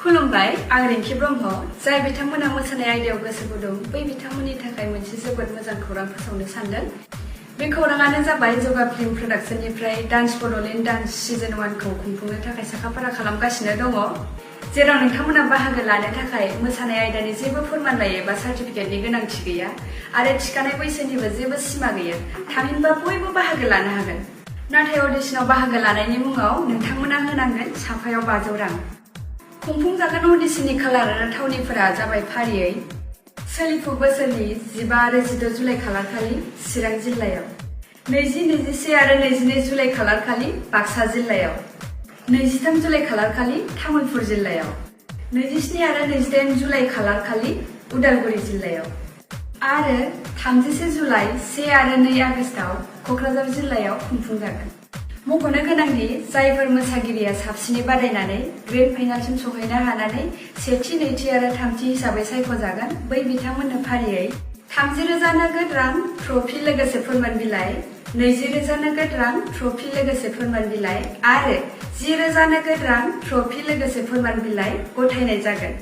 खुलुमबाय आं रिंकी ब्रह्म जाय बिथांमोना मोसानाय आयदायाव गोसो गुदुं बै बिथांमोननि थाखाय मोनसे जोबोद मोजां खौरां फोसावनो सानदों। बे खौराङानो जाबाय जौगा फिल्म प्रडाक्शननिफ्राय डान्स बड'लेण्ड डान्स सिजन 1 खौ खुंफुंनो थाखाय साखाफारा खालामगासिनो दङ, जेराव नोंथांमोना बाहागो लानो थाखाय मोसानाय आयदानि जेबो फोरमानलाइ एबा सार्टिफिकेटनि गोनांथि गैया आरो थिखानाय बैसोनिबो जेबो सिमा गैया। थामहिनबा बयबो बाहागो लानो हागोन। नाथाय अडिशनाव बाहागो लानायनि मुङाव नोंथांमोना होनांगोन साफायाव 500 रां। खुंफुंजागोन अडिशननि खालार आरो थावनिफोरा जाबाय फारियै सोलिफु बोसोरनि 15 आरो 16 जुलाइ खालारखालि चिरां जिल्लायाव, 20, 21 आरो 22 जुलाइ खालारखालि बाक्सा जिल्लायाव, 23 जुलाइ खालारखालि तामुलपुर जिल्लायाव, 27 आरो 28 जुलाइ खालारखालि उदालगुरि जिल्लायाव आरो 31 जुलाइ 1 आरो 2 आगस्टआव क'क्राझार जिल्लायाव खुंफुंजागोन। मख'नो गोनांदि जायफोर मोसागिरिया साबसिनै बादायनानै ग्रेन्ड फाइनालसिम सौहैनो हानानै सेथि, नैथि आरो थामथि हिसाबै सायख'जागोन बै बिथांमोननो फारियै 30,000 नोगोद रां ट्रफि लोगोसे फोरमान बिलाइ, 20,000 नोगोद रां ट्रफि लोगोसे फोरमान बिलाइ आरो 10,000 नोगोद रां ट्रफि लोगोसे फोरमान बिलाइ गथायनाय जागोन।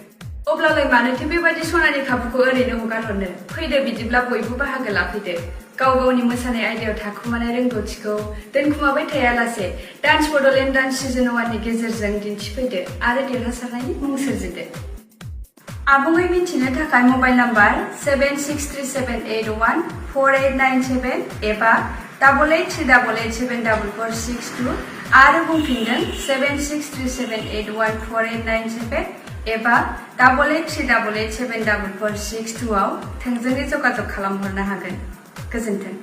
अब्लालाय मानोथो बेबायदि सनानि खाबुखौ ओरैनो हगारहरनो? फैदो बिदिब्ला बयबो बाहागो लाफैदो। गाव गावनि मोसानाय आयदायाव थाखुमानाय रोंगौथिखौ दोनखुमाबाय थायालासे डान्स बड'लेण्ड डान्स सिजन 1 नि गेजेरजों दिन्थिफैदो आरो देरहासारनायनि मुं सोरजिदो। आबुङै मिथिनो थाखाय मबाइल नाम्बार 7637814897 एबा 8838874462 आरो बुंफिनदों 7637814897 एबा 8838874462 आव थोंजोङै जगाजग खालामहरनो हागोन। गोजोन्थों।